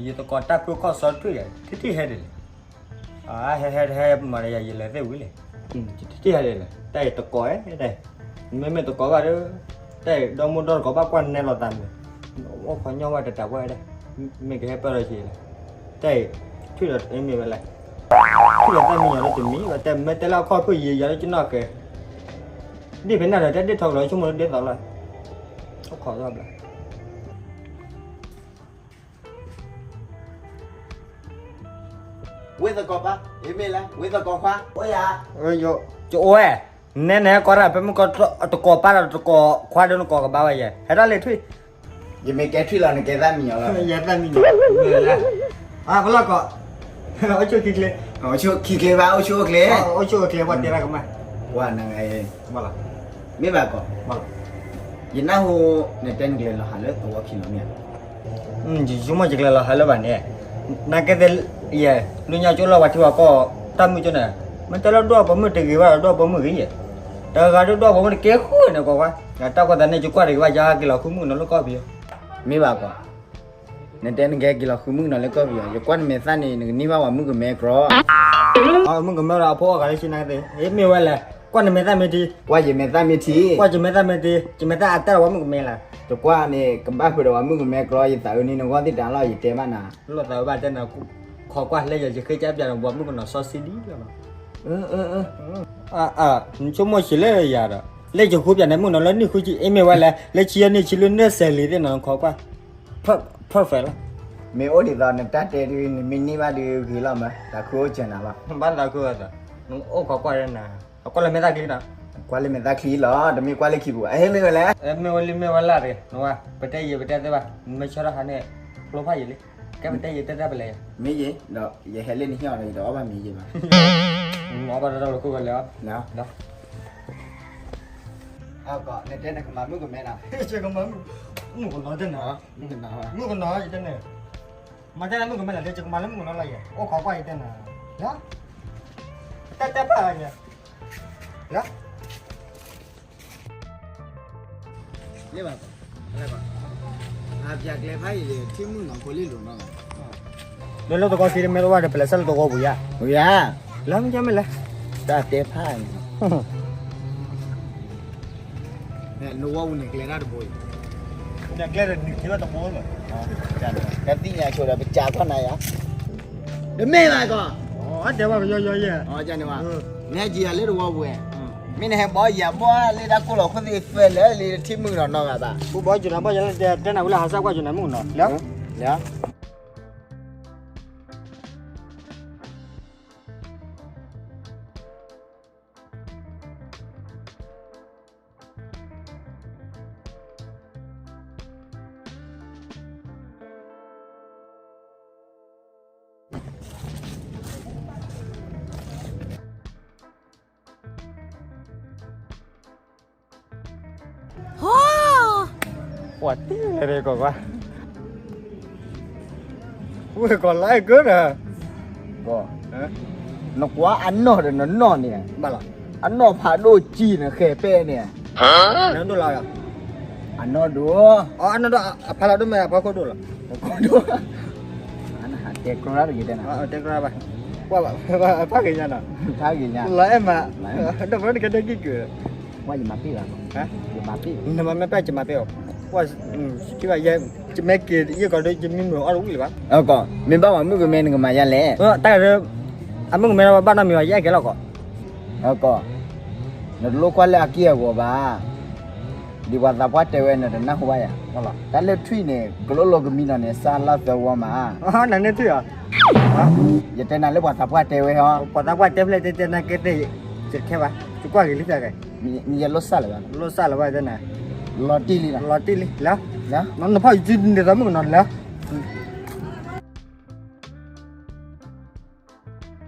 ယသကိးတၢ်ဖုခီၣ်စီထွံၣ် ထံၣ်ထံၣ်ဟဲဒ်လဲၣ်, ဟဲဟဲဟဲမၤဒီးယၤ ယလဲၤသ့ၣ်ဝံၤလဲၣ်, ထံၣ်ထံၣ်ဟဲဒ်လဲၣ်, တၢ်အံၤသကိးဧါ, မ့မ့ၢ်သကိးဘၣ်ဒီး တၢ်အံၤဒီမိၢ်ဒီတကိးဘၣ်ကွၢ်နဲလိာ်သးမုာ်, အိၣ်ခိးညီဝဲတတးပှၢ်ဒၣ်, မ့ၢ်ကဟဲပၢၢ်ဒီးက့ၤလဲၣ်, တၢ်အံၤ ထွံၣ်ဒီးမ့ၢ်ဝဲလဲၣ်, ထွံၣ်ဒီးတၢ်မံညီဒီးတမံၤဘၣ်, တၢ်မ့ၢ်တဲလၢအခီၣ်ဖုၣ်ယံၤယၤလၢကနီၣ်ကဲ ဒ်ဖဲန့ၣ်ဒီး တၢ်ဒ်ထီၣ်ကလီၤ ဆိကမိၣ်လၢဒ်သိးလီၤ, အိၣ်ခိးဘျါ ဝ့ၢ်သကိးပၢ်, အမ့ၢ်လဲၣ်, ဝ့ၢ်သကိးခွါ, အိၣ်ယၤ, ယအိၣ်ဝဲ, နဲနဲကီးရၣ် ဖဲမုၢ်ကီးတကိးပၢ်ဒီးတကိးခွါဒီးနကိးကဘၣ်ဝဲယဲ, ဟဲထီၣ်လံထွံၣ်, ယမ့ၢ်ကဲထွံၣ်လီၤ နကဲသၣ်မံညီလီၤ, ယဲသၣ်မံညီ, အကလီၢ်ကီး, အိၣ်ဆူၣ်ခံကျဲ, အိၣ်ဆူၣ်ခံကျဲဘၣ်, အိၣ်ဆူၣ်အိၣ်ကျဲ, အိၣ်ဆူၣ်အိၣ်ကျဲ ပှၤတဲရၣ်ကမၣ်, ပှၤနဂၤ, မ့ၢ်ဘၣ်ကီး, ယနၢ်ဟူ, နတဲနကျဲၤလီၤဟးလၢသဝီခံလီၤမ့ၢ်ဧါ, ယဆိကမိၣ်ယကျဲၤလီၤဟးလၢဘၣ်န့ၣ်, နာ်က့သ့ၣ်, ယဲ, လၢညါကၠိလီၤပှၤထံပှၤကီၢ်, တၢ်မုၣ်ကၠိန့ၣ်, မ့ၢ်တဲလၢဒွၣ်ပိာ်မုၣ်တဂ့ၤဘၣ်ဒီးဒွၣ်ပိာ်မုၣ်ဂ့ၤယဲ, တဂၤဒီးဒွၣ်ပိာ်မုၣ်တကဲဃုာ်န့ၣ်ကွၢ်ကွၢ်, တၢ်ကွၢ်သးန့ၣ် ယကွၢ်တဂ့ၤဘၣ် ယက့ၤလီၤဃုမုၣ်ကနီၤလၢကီၢ်ပယီၤ, မ့ၢ်ဘၣ်ကီး, နတဲနကဲက့ၤလီၤဃုမုၣ်ကနီၤလၢကီၢ်ပယီၤ, ယကွၢ်နမဲာ်သၣ်န့ၣ် နကန့ၢ်ဘၣ်ပှၤမုၣ်ကမဲကရီ, မုၣ်ကမဲဒီးအဖိအီၣ်ဂၤလၢဆံနၤကသ့ၣ်, မ့ၢ်ဝဲလဲၣ်, ကွၢ်နမဲာ်သၣ်မ့ၢ်ထံ, ကွၢ်ယမဲာ်သၣ်မ့ၢ်ထံ, ကွၢ်ယမဲာ်သၣ်မ့ၢ်ထံ, ယမဲာ်သၣ်အတၢ်ဝဲမုၣ်ကမဲလၢ, တကွၢ်န့ၣ် ကဘၣ်ဃုာ်ဒီးပှၤမုၣ်ကမဲကရီ ယသးအုးန့ၢ်နဂီၢ်သ့ၣ်တၢ်လီၤ ယတဲဘၣ်နၤ, လိာ်သးဝဲဘၣ်တဲနၤ, ခိးကွၢ်လၢယယဃ့ကၢ်ပျးန့ၣ် ပှၤမုၣ်ကနီၤစီဆှံဒ်လီၤ, နဆိကမိၣ်ဆံးလၢယၤဒီး, လၢယဃုပျးန့ၣ်မုၣ်နီၤလၢနံၣ်ဃုဆံ အ့မ့ၢ်ဝဲလဲၣ်, လၢဆံယဲၢ်နံၣ်ဆံလွံၢ်နံၣ်စဲးလံသ့ၣ်နီၤ နခိးကွၢ်, perfect လီၤ, မ့ၢ်အိၣ်ဒ်သိးနတၢ်တဲဒ်နမ့ၢ်န့ၢ်ဘၣ်ဒ်ဂ့ၤလီၤမး သးခုအိၣ်စၢၤနၤလီၤ, ဘၣ်သးခုအသး, နအိၣ်ခိးကွၢ်လၢနၤ, အကွၢ်လၢမဲာ်သၣ်ချံနီၤ, ကွၢ်လၢမဲာ်သၣ်ချံလီၤ တမ့ၢ်ကွၢ်လၢခံပူၤ အဟ့ၣ်မ့ၢ်ဝဲလဲၣ်, မ့ၢ်ဝဲလံမ့ၢ်ဝဲလၢ်တဂ့ၤ, နဝဲ, ပတဲယံာ်ပတဲသ့ဘၣ်, မ့ၢ်ဆၢထၢၣ်ဟးန့ၣ်, ဖျိဖးယံာ်လံ, ကဲပတဲယံာ်တဲတၢ်ပလဲၤ, မ့ၢ်ယံာ်, ဒီးယဟဲလၢနဟံၣ်အီၤဒီး ယတအီၣ်ဘၣ်မ့ၤယံာ်ဘၣ်, အီၣ်ဘၣ်တၢ်တၢ်လီၤခိၣ်ဝဲလဲၤအီၤ, နတဲနကမၤမုၣ်ကမဲနီၤ, မုၣ်ကနီၤတဲနၤ, မုၣ်ကနီၤ, မုၣ်ကနီၤယတဲန့ၣ်, မၤတဲလၢမုၣ်ကမဲလီၤ ယကမၤလၢမုၣ်ကနီၤလီၤယဲ, အိၣ်ခိးကွၢ်ယတဲနၤ, တၢ်တဲပၢ်ယဲ, လၢဘၣ်, အပျးကျဲဖးယံာ် ထံမုၣ်နီၤဖိလံလိာ်နီၤ, လၢလၢသကိးသံတမ့ၢ်တဝၢ်ဒီး ပလဲၤဆဲးလၢသဝီပူၤယါ, ဝံၤယါ, လၢမ့ၢ်မ့ၢ်လဲၣ်, တၢ်တဲဖး, နဝီပူၤန့ၣ် ကျဲတၢ်တဘိအံၤ, ကျဲတၢ်နုာ်ထံဘၣ်တဘိလီၤ, တၢ်သ့ၣ်ညါဆိဒီး ပစးထီၣ်နၤယါ, တမ့ၢ်ဘၣ်ကီး, တဲဘၣ်ပယီယီယဲ, နဟဲက့ၤယၤလၢသဝီပူၤ, မ့ၢ်နဟဲဘီယၤဘီလၢတၢ်ကိၢ်လီၤခိၣ်သ့ၣ် သၢလၢာ်လၢထံမုၣ်နီၤနီၤဂၤဘၣ်, ပဘီကၠူၤနၤဘီယၤလၢတဲနၤဝံၤလၢဟးစၢ်ကွၢ်ကၠူၤနၤမုၣ်နီၤ, လၢ, လၢ ပှၤတ့ၢ်လၢၤကီးကွၢ်, ဝ့ၢ်ကီးလၢကၢဒီး, နကွၢ်အနီၢ်ဒီးနနီၢ်န့ၣ်, အနီၢ်ဖးဒိၣ်ကံၢ်နဃဲၤပဲၣ်န့ၣ်, အနီၢ်ဒိၣ်, အနီၢ်ဒိၣ်, အဖးလီၤဒိၣ်မ့ၢ်အဖီခိၣ်ဒိၣ်လီၤ, တဲကြၢးတဂ့ၤတဲနၤ, တဲကြၢးဘၣ်, ဖးဂ့ၤညါနီၤ, ဖးဂ့ၤညါ, လီၤအဲၣ်မး, ဒီးပှၤတကဲတဲကံၢ်ကုၢ်, ယမၤပ့ၢ်ဘၣ်, ယမၤပ့ၢ်, နမၤမ့ၢ်ပၢ်ယမၤပ့ၢ်အီၤ, ယမ့ၢ်က့ၤယဲၢ်ကီးဒီး ယမံမုာ်အီၣ်တဝံၣ်လၢၤဘၣ်, မ့ၢ်ဘၣ်ပှၤမုၣ်ကမဲနကမၤယါလဲၣ်, တၢ်ဒီး, အမုၣ်ကမဲဘၣ်နီတမံၤဘၣ် ယအဲၣ်ကဲလီၤကီး, ကီး, နတလိၣ်ကွၢ်လၢအက့ၢ်အဂီၤဘၣ်, ဒ်ပှၤသးပှၢ်တဲဝဲနတနၢ်ဟူဘၣ်ယၤ, တၢ်လၢထွံၣ်န့ၣ် ကလိၣ်လိာ်ကမံနီၤန့ၣ် စၢ်လၢသၢဝီမး, နန့ၢ်ထွံၣ်အီၤ, ယတဲနၤလၢပှၤသးပှၢ်တဲဝဲဟီ, ပှၤသးပှၢ်တဲဖျဲၣ်တဲတဲနၤကဲသ့ၣ်, ယတခဲဘၣ်, ယကွၢ်ဂ့ၤလံသးဂဲၤ, ယလိၣ်စၢ်လၢၤဘၣ်, လိၣ်စၢ်လၢၤဘၣ်တဲနၤ, လီၤတံၢ်လံ, လီၤတံၢ်လံ, လၢ, နဖီၣ်ယစုန့ၣ်သးမုၣ်ကနီၤလၢ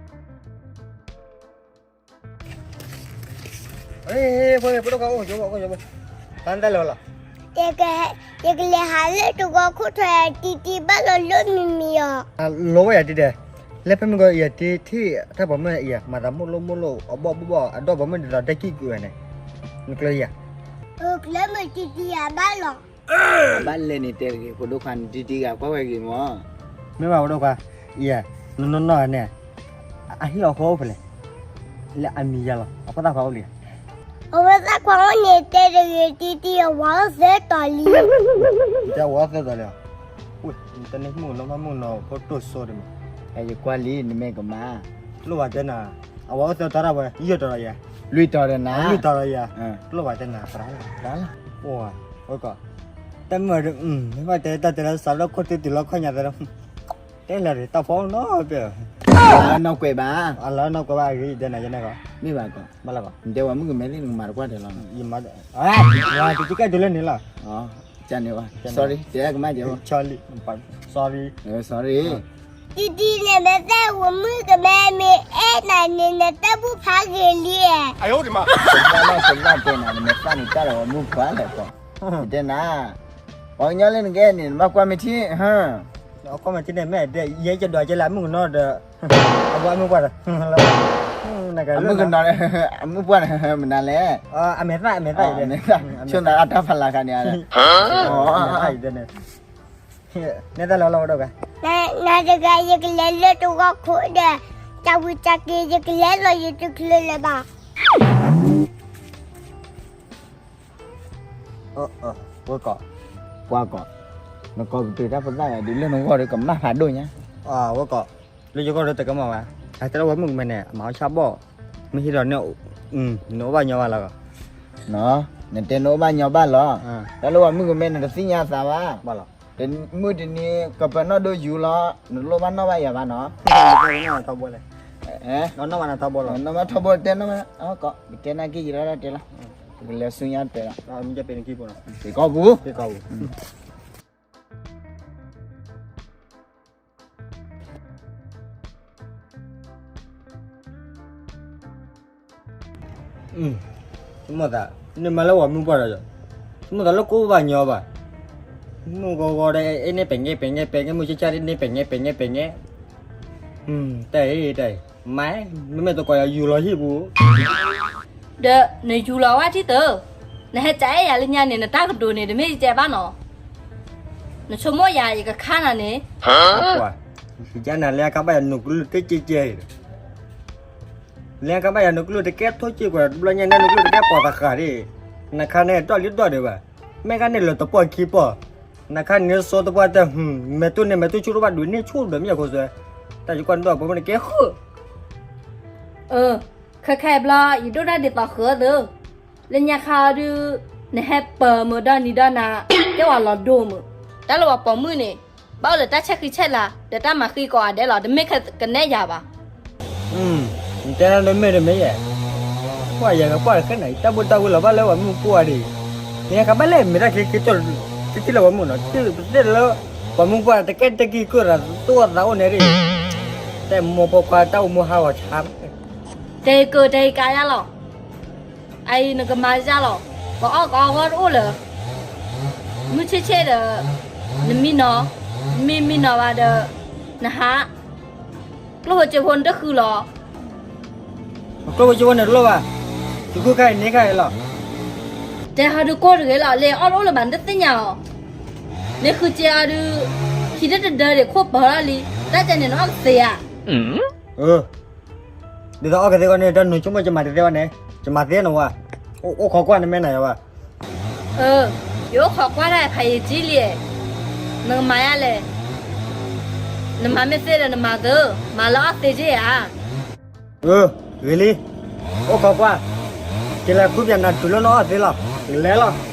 ဖိဖိဒိၣ်ကအိၣ်, တၢ်လီၤလီၤ, ယကလဲၤဟးလၢတဝီခိၣ်ထွဲတံတံဘၣ်လီၤလိၣ်မံၤမံၤအီၤ, လိၣ်ဝဲယၤတံတဲ, လၢဖဲမုၢ်ကီးယၤတံထံၣ်တၢ်ပိာ်မုၣ်အံၤ မၤသးမိၣ်လိၣ်မိၣ်လိၣ် အဘီၣ်ဘီၣ်ဘီၣ် အဒီၣ်ပိာ်မုၣ်ဒ်သိးတၢ်ကံၢ်ကုၢ်ဝဲန့ၣ်, နကျၢၤယၤ, ကျၢၤမုၢ်တံတံယၤဘၣ်လီၤ, ဘၣ်လဲၣ်န့ၣ်တဲတဂ့ၤ ဖိဒိၣ်ခွါန့ၣ် တံတံဂၤကွၢ်ဝဲဂ့ၤမး, မ့ၢ်ဘၣ်ဝဲဒၣ်ခွါ, အံၤ, နနီၢ်နီၢ်န့ၣ်, အဟံၣ်အဃီအိၣ်ဖဲလဲၣ်, လၢအမံၤယၤလီၤ, အဖိသၣ်ခွါအိၣ်လံဧါ. အဖိသၣ်ခွါအိၣ်န့ၣ် တဲတဂ့ၤတံၢ်တံၢ် အဝၤအိၣ်သၢတီၤလံ. တဲအဝၤအိၣ်သၢတီၤလံဧါ. တၢ်န့ၣ်မုၣ်ကနီၤမုၣ်ကနီၤ ဖိတိၢ်စိတမံၤ, ယကွၢ်လံ နမ့ၢ်ကမၤ, လိၣ်ဘၣ်တဲနၤ, အဝၤအိၣ်သၢတီၤတၢ်ဝဲ ယဲၢ်တီၤလီၤယၤ, လွံၢ်တီၤဒီးနၤ, လွံၢ်တီၤလီၤယၤ, လိၣ်ဘၣ်တဲနၤ, သရၣ်လီၤ, အိၣ်, တၢ်မုၣ်ဒီး, မ့ၢ်ဘၣ်တဲတၢ်တဲလၢစးလၢခိၣ်တုၤတုၤလီၤခီၣ်ညါသးဒီး, တဲလၢတၢ်ဖီနီၤ, အလၢနီၢ်ကွဲးဘၣ်, အလၢနီၢ်ကွဲးဘၣ်အဂ့ၤ ယတဲနၤယဲန့ၣ်ကီး, မ့ၢ်ဘၣ်ကီး, ဘၣ်လၢကီး, နတဲဝဲမုၣ်ကမဲသ့ၣ်နကမၤတကွၢ်တဲလီၤ, ယတကဲတုၤလၢန့ၣ်လီၤ, ကန့ၣ်ဘၣ်, sorry, တဲကမၣ်ကဲ, sorry, sorry, sorry. တံၢ်တံၢ်န့ၣ် မ့ၢ်သ့ၣ်ဝဲမုၣ်ကမဲမ့ၢ်အဲၣ်နၤန့ၣ် နတၢ်ဘူၣ်ဖးဂ့ၤလံ, ပသၣ်တဲနၤ နမ့ၢ်သၣ်န့ၣ် တၢ်လီၤဝဲမုၣ်ပှၢ်လဲၣ်ကီး, ယတဲနၤ, ပှၤကညီလၢနကအဲၣ်န့ၣ် နဘၣ်ကွၢ်မ့ၢ်ထံ, ကွၢ်မ့ၢ်ထံန့ၣ် မ့ၢ်ဒ်ယဲယဒွးကဲလၢအမုၣ်ကနီၤဒီး, အဝဲအမုၣ်ပှၢ်ဒီး, အမုၣ်ကနီၤ, အမုၣ်ပှၢ်န့ၣ် မနုၤလဲၣ်, အမဲာ်သၣ်, အမဲာ်သၣ်, ဆိနၤအတၢ်ဖးလၢ်ခါန့ၣ်, အမဲာ်သၣ်အံၤန့ၣ် နဲတၢ်လီၤလီၤဝဲဒၣ်ဂၤ, နၤတဂၤ ယကလဲၤလၢတဝီခိၣ်ဒီး, တၢ်ဝံတၢ်က့ၤ ယကလဲၤလီၤယတချုးလၢၤဘၣ်. ဝဲကီး, ပှၤကီး, နကိးပတုာ်တၢ်ဖိသၣ်ယၤဒ်လၢနဂီၢ်ဒီး ကမၣ်ဖးဒိၣ်ညါ, ဝဲကီး, လၢယဂီၢ်ဒီးတကမၣ်ဘၣ်, တၢ်လၢဝဲမုၣ်ကမဲန့ၣ် အမၤအီၣ်ဆၣ်ဘီၣ်, မ့ၢ်ဟ့ၣ်လီၤန့ၣ်, နအိၣ်ဘၣ်ညီဘၣ်လီၤ, နတဲနအိၣ်ဘၣ်ညီဘၣ်လီၤ, တၢ်လၢဝဲမုၣ်ကမဲန့ၣ် တသ့ၣ်ညါသးဘၣ်, တမုၢ်တနံၤ ကပၢၤနီၣ်ဒိယူၤလီၤ, နလိၣ်ဘၣ်နီၣ်ဘၣ်ယၤဘၣ်နီၤ, နီၣ်ဘၣ်ထီဘိလီၤ, နီၣ်ဘၣ်ထီဘိတဲနီၣ်ဘၣ်, ကတဲနၢ်က့ယံာ်လီၤတဲလီၤ, ပကလဲၤဆူညါတဲလီၤ, ပကီၢ်ပူၤ, ပကီၢ်ပူၤ ဆိကမိၣ်သး, နမၤလၢဝဲမုၣ်ပှၢ်ဒီး, ဆိကမိၣ်သးလၢကိၢ်ဘၣ်ညီဘၣ်, မုၣ်ဂီၤဂီၤဒီး အန့ၣ်ပဲာ်ညဲပဲာ်ညဲပဲာ်ညဲ, မုၣ်ဆ့ၣ်ဆ့ၣ်န့ၣ်ပဲာ်ညဲပဲာ်ညဲပဲာ်ညဲ, တၢ်အံၤတၢ်အံၤ, မၤ, မ့မ့ၢ်တကိးယၤယူၤလီၤဟံၣ်ပူၤ ဒီးနယူၤလီၤဝဲထံၣ်သၢ, နဟဲကအဲၣ်ယၤလၢညါန့ၣ် နတၢ်ကတိၤန့ၣ် တမ့ၢ်ယတဲဘၣ်နီၤ, နဆိကမိၣ်ယၤ ယကခါနၤန့ၣ်, ယကနၤလၢအခါဘၣ်ယၤနူာ်ကလုၢ်တကဲကဲ, လၢအခါဘၣ်ယၤနူာ်ကလုၢ်တကဲထိၣ်က့ကွၢ် တဘျီညါန့ၣ် နူာ်ကလုၢ်တကဲပိာ်သးဃာ်ဒၣ်, နခါန့ၣ်တီၢ်လံဒီၣ်ဒံးဘၣ်, မ့ၢ်ခါန့ၣ်လၢတပီၢ်ခံပီၢ်, နခါန့ၣ်စီၤတပှၢ်တၢ်, မဲာ်တူၢ်န့ၣ် မဲာ်တူၢ်ဆူၣ်တဘၣ်ဒွးန့ၢ်ဆူၣ်ဒီးမ့ၢ်အဃိစဲ, တၢ်ယကွၢ်နဒိၣ်ပှၤမ့ၢ်နကဲဃုာ် ခဲခဲအံၤဘျီ ယဒိၣ်တၢ်ဒ်သိးဃၢၤသု, လၢညါခါအီၤဒုး, နဟဲပၢၤမုာ်ဒီနံၤဒီနၤ, ကဲဝဲလီၤဒိၣ်မုာ်, တၢ်လၢပှၤပိာ်မုၣ်န့ၣ်, ဘၣ်အိၣ်လၢတၢ်ဆဲးဃံဆဲးလၤ ဒီးတၢ်မၤဃံကိးဂၤဒဲးလီၤ, တမ့ၢ်ခဲကနဲၣ်ယၤဘၣ်. နတဲဒ်မ့ၢ်တမ့ၢ်ယဲ, ကွၢ်ယၤကကွၢ်တခဲနၤ တၢ်ဘူၣ်တၢ်ဝံလီၤဘၣ်လၢပှၤမုၣ်ပှၢ်ဒံး, နဟဲခါဘၣ်လဲၣ် မ့ၢ်တၢ်ချ့ချ့တီၢ်, တထံၣ်လၢပှၤမုၣ်နီၤ, တထံၣ်လၢပှၤမုၣ်ပှၢ် တကဲတကံၢ်ကၢၢ်သး သူၣ်အိၣ်သးအိၣ်န့ၣ်ဒံး, တၢ်မိၢ်ဖိခွါတၢ်အိၣ်မူဟးဂီၤဆါ တဲကၢတဲကါယါလီၤ, အအံၤနကမၤယါလီၤ, ကအီၣ်ကအီဂီၢ်တအိၣ်လၢၤ, မုၢ်ဆ့ၣ်ဆ့ၣ်ဒီး, နမံနီၤ, မ့ၢ်မံနီၤဘၣ်ဒီး, နဟး, ကျိၣ်ဖိစ့ဖိနတဃုလီၤ, ကျိၣ်ဖိစ့ဖိန့ၣ်တလိၣ်ဘၣ်, ယဃုခါအံၤန့ၢ်ခါအံၤလီၤ, တဲဟီဒုးကိၢ်တဂ့ၤလီၤ လၢအီၣ်တအိၣ်လၢၤဘၣ်နတသ့ၣ်ညါအီၤ, နဃုစ့အီၤဒုး, ခံတတဒၢဒံးခိၣ်ပၢၤလီၤလံ, တၢ်ကဲန့ၣ်နအီၣ်ကသ့ဧါ ဒ်သိးအီၣ်ကသ့အီၤန့ၣ် တၢ်နုာ်ဆိကမိၣ်ကမၤတသ့ဘၣ်န့ၣ်, ကမၤသ့နဝဲ, အိၣ်ခိးကွၢ်နမဲာ်နၤယၤဘၣ်, ယအိၣ်ခိးကွၢ်တၢ်ဖးယံာ်ကံလံ, နကမၤယါလဲၣ်, နမၤမ့ၢ်သ့ဒီးနမၤသၢ, မၤလၢအီၣ်သ့က့ဧါ. ဂ့ၤလံ, အိၣ်ခိးကွၢ်, ကလဲၤခူပၠးနၤတုၤလၢနအီၣ်သ့လီၤ, လဲၤလီၤ.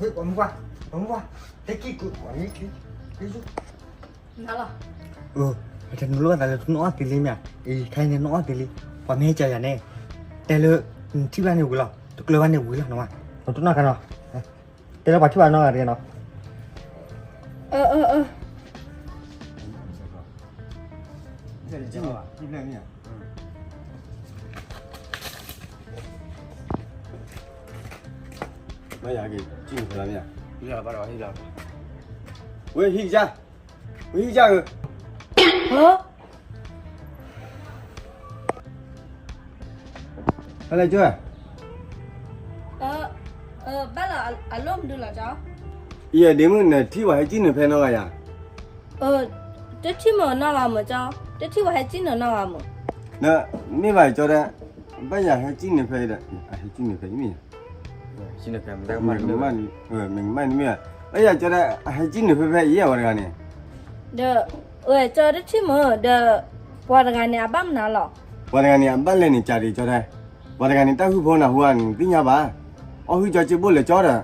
ပှၤမုၢ်ပှၢ်, ပှၤမုၢ်ပှၢ်, တဲကံၢ်ကုာ်ပှၤမ့ၢ်က့ၤ, နၤလီၤ. အၢ, တနုာ်လိာ်သးလၢနအီၣ်သ့လံမ့ၢ်ဧါ, အံၤ ခဲအံၤန့ၣ်နအီၣ်သ့လံ, ပှၤမ့ၢ်ဟဲကၢယၤန့ၣ်, တဲလၢ နထံၣ်ဘၣ်န့ၣ်ဝံၤလီၤ, တကျၢၤဘၣ်န့ၣ်ဝံၤလီၤနဝဲ, နတနီၢ်ကနီၤ, တဲလၢပှၤထံၣ်ဘၣ်နီတဂၤနီၤ, အၢ, အၢ, အၢ မ့ၢ်ယၤက့ၤ ကံၢ်နုာ်ဖဲလၢမ့ၢ်ဧါ, ဝဲဟံၣ်ကစၢ်, ဝဲဟံၣ်ကစၢ်ဧၢ, ဟၢ, ဖဲလဲၣ်ကၠိ, ဘၣ်လီၤအလိၣ်မနုၤလီၤကၠီ, ယဒ့မုၣ်နထံၣ်ပှၤဟဲကံၢ်နုာ်ဖဲနီတဂၤယၤ, တထံၣ်မုၢ်နီတဂၤမုၢ်ကၠီ, တထံၣ်ပှၤဟဲကံၢ်နုာ်နီတဂၤမုၢ်, မ့ၢ်ဘၣ်ကၠီတဲ, ဘၣ်ယၤဟဲကံၢ်နုာ်ဖဲအံၤဒီး, ဟဲကံၢ်နုာ်ဖဲအံၤမ့ၢ် မ့ၢ်ကမၣ်န့ၣ်မ့ၢ်, လၢယၤကၠီဒီး အဟဲကံၢ်နုာ်ဖဲဖဲအံၤ ပှၤတဂၤန့ၣ်, ဒီး, အဝဲကၠီတထံၣ်မုၢ်ဒီး, ပှၤတဂၤန့ၣ် အဘၣ်မနုၤလီၤ, ပှၤတဂၤန့ၣ် အဘၣ်လဲၣ်န့ၣ် ကးဒံးကၠီတဲ, ပှၤတဂၤန့ၣ် တၢ်ဟုၣ်ဖိနၢ်ဟူဧါန့ၣ် နသ့ၣ်ညါဘၣ်, အီၣ်ဟုၣ်ကၠီစ့ဘိၣ်လၢာ်ကၠီဒီး,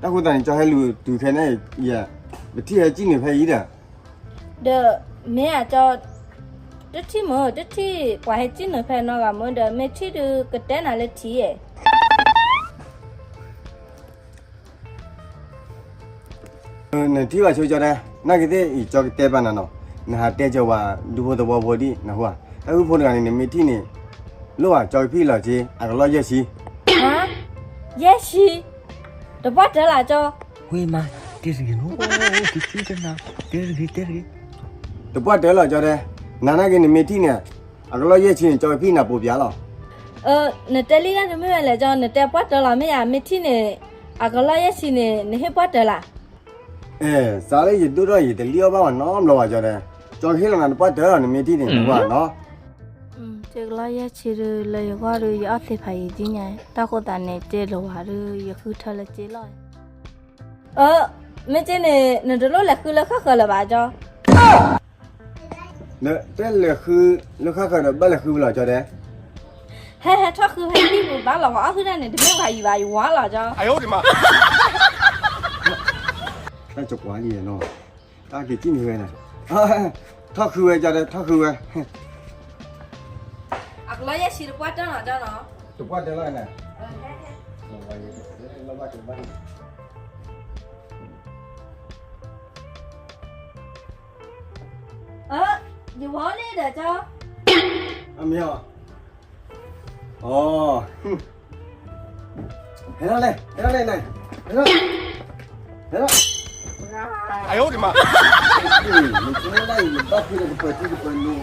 တၢ်ဃိသးန့ၣ် ကၠီဟဲလူၤတုၤခဲန့ၣ်, ပထံၣ်ဟဲကံၢ်နုာ်ဖဲအံၤဒီး ဒီးမ့ၢ်အကၠီ, တထံၣ်မုၢ် တထံၣ်ပှၤဟဲကံၢ်နုာ်ဖဲနီတဂၤမုၢ်ဒီး မ့ၢ်ထံၣ်ဒုးကတဲနၤလၢထံဧါ, နထံၣ်ဘၣ်ဆိကၠီတဲ, နာ်က့သ့ၣ်အံၤကၠီကတဲပာ်နၤနီၤ, နဟးတဲကၠီဝဲဒူဖိသဝီဖိဒ်နၢ်ဟူဧါ, တၢ်ဟုၣ်ဖိတဂၤန့ၣ် နမ့ၢ်ထံၣ်န့ၣ်, လိၣ်ဘၣ်ကၠီကဖံၣ်လီၤက့ၤ အကလီၢ်ယဲၢ်ဆံ, ယဲၢ်ဆံ, တပှၢ်တၢၢ်လၢကၠီ, ဝ့မါ, တဲတဂ့ၤနီၤ, ကကၠီတနၤ, တဲတဂ့ၤ တဲတဂ့ၤ, တပှၢ်တၢၢ်လီၤကၠီတဲ, နနာ်က့နမ့ၢ်ထံၣ်န့ၣ်, အကလီၢ်ယဲၢ်ဆံန့ၣ် ကၠီကဖံၣ်နၤပိာ်ပၠးလီၤ, နတဲလံတၢ်တမ့ၢ်ဝဲလဲၣ်ကၠီ, နတဲပှၢ်တၢၢ်လီၤမ့ၢ်ယၤ မ့ၢ်ထံၣ်န့ၣ်, အကလီၢ်ယဲၢ်ဆံန့ၣ် နဟ့ၣ်ပှၢ်တၢၢ်လၢ်, အဲ, စးလၢယဒိၣ်ထီၣ်ယတလံၣ်အီၣ်ဘၣ်ဝဲနီတဘျီဘၣ်ကၠီတဲ, ကၠီကဟ့ၣ်လီၤနၤတပှၢ်တၢၢ်လီၤ နမ့ၢ်ထံၣ်န့ၣ် နကွၢ်နီၤ ကလီၢ်ယဲၢ်ဆံဒုးလၢယဂီၢ်ဒုး ယအီၣ်သ့ဖးယံာ်ဒ်ညါ, တၢ်ဃိသးန့ၣ် ကဲလၢၤဝဲဒုး ယဃုထၢလၢက့လီၤ, အၢ, မ့ၢ်က့န့ၣ် နတလိၣ်လဲၤဃုလၢဃၣ်ဃၢၤလၢၤဘၣ်ကၠီ, တဲလဲၤဃုလၢဃၣ်ဃၢၤဒီး ဘၣ်လဲၤဃုဝဲလီၤကၠီတဲ, ဟဲဟဲထီၣ်ဃုဟဲဟံၣ်ပူၤဘၣ်လီၤ ပှၤအီၣ်ဟုၣ်တၢ်န့ၣ် တမ့ၢ်ပှၤယံၤဘၣ် ယဝါလီၤကၠီ, တၢ်ကကွၢ်လံနီၤ, တၢ်က့ၤကံၣ်မံၤဝဲန့ၣ်, ထီၣ်ဃုဝဲကၠီတဲ ထီၣ်ဃုဝဲ, အကလီၢ်ယဲၢ်ဆံတပှၢ်တၢၢ်လီၤကၠီနီၤ, တပှၢ်တၢၢ်လီၤန့ၣ်, ယဝီန့ၣ်ဒီးကၠီ, အမ့ၢ်အီၤ, အီ, ဟဲထီၣ်လဲၣ် ဟဲထီၣ်လဲၣ်န့ၣ်, ဟဲထီၣ်, ဟဲထီၣ်, နကလီၢ်လၢ်အံၤ နဘၣ်ဖဲဒီးကပၢၤထံကပၢၤနိ,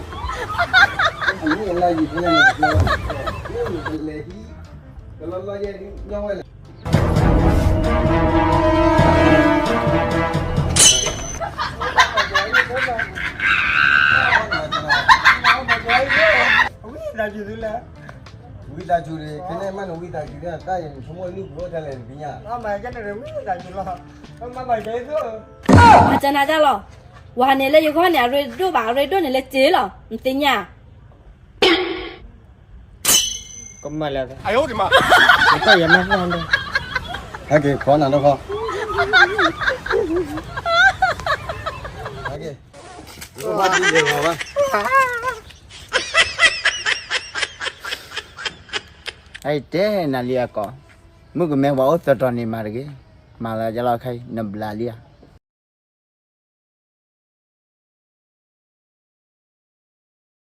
အမ့ၢ်အလၢ်ယံၤဖဲလဲၣ်န့ၣ်, နကလဲၤဟံး, ကလီၢ်လၢ်ယဲၢ်ညီဝဲလဲၣ် ဝံသးစူၤသုလၢ, ဝံသးစူၤန့ၣ် ခဲန့ၣ်မးန့ၣ် ဝံသးစူၤန့ၣ် တၢ်အံၤန့ၣ် ဆိကမိၣ်နုၢ်ပူၤအိၣ်ထဲလဲၣ်န့ၣ် ပညါ, မၤကနၣ်ကၠီလီၤ, မၤကနၣ်ကၠီလီၤ, ဝၤန့ၣ်လၢယဂီၢ်န့ၣ် အရ့ဒိၣ်ဘၣ် အရ့ဒိၣ်န့ၣ်လၢစ့လီၤ နသ့ၣ်ညါ ကမၣ်လၢ, နတၢ်ယၤမ့ၢ်လီၤဒီး, ဟဲက့ၤ ခီနၤဒီးခီ, ဟဲက့ၤ, ဘၣ်ဒ်ယဲၢ်ဂီၤဘၣ်, အတဲနၤလံအကီၢ်, မုၣ်ကမဲပှၤအိၣ်သတြီၤန့ၣ်မၤတဂ့ၤ, မၤလၢယလီၤခဲအံၤ နဘျးလံဧါ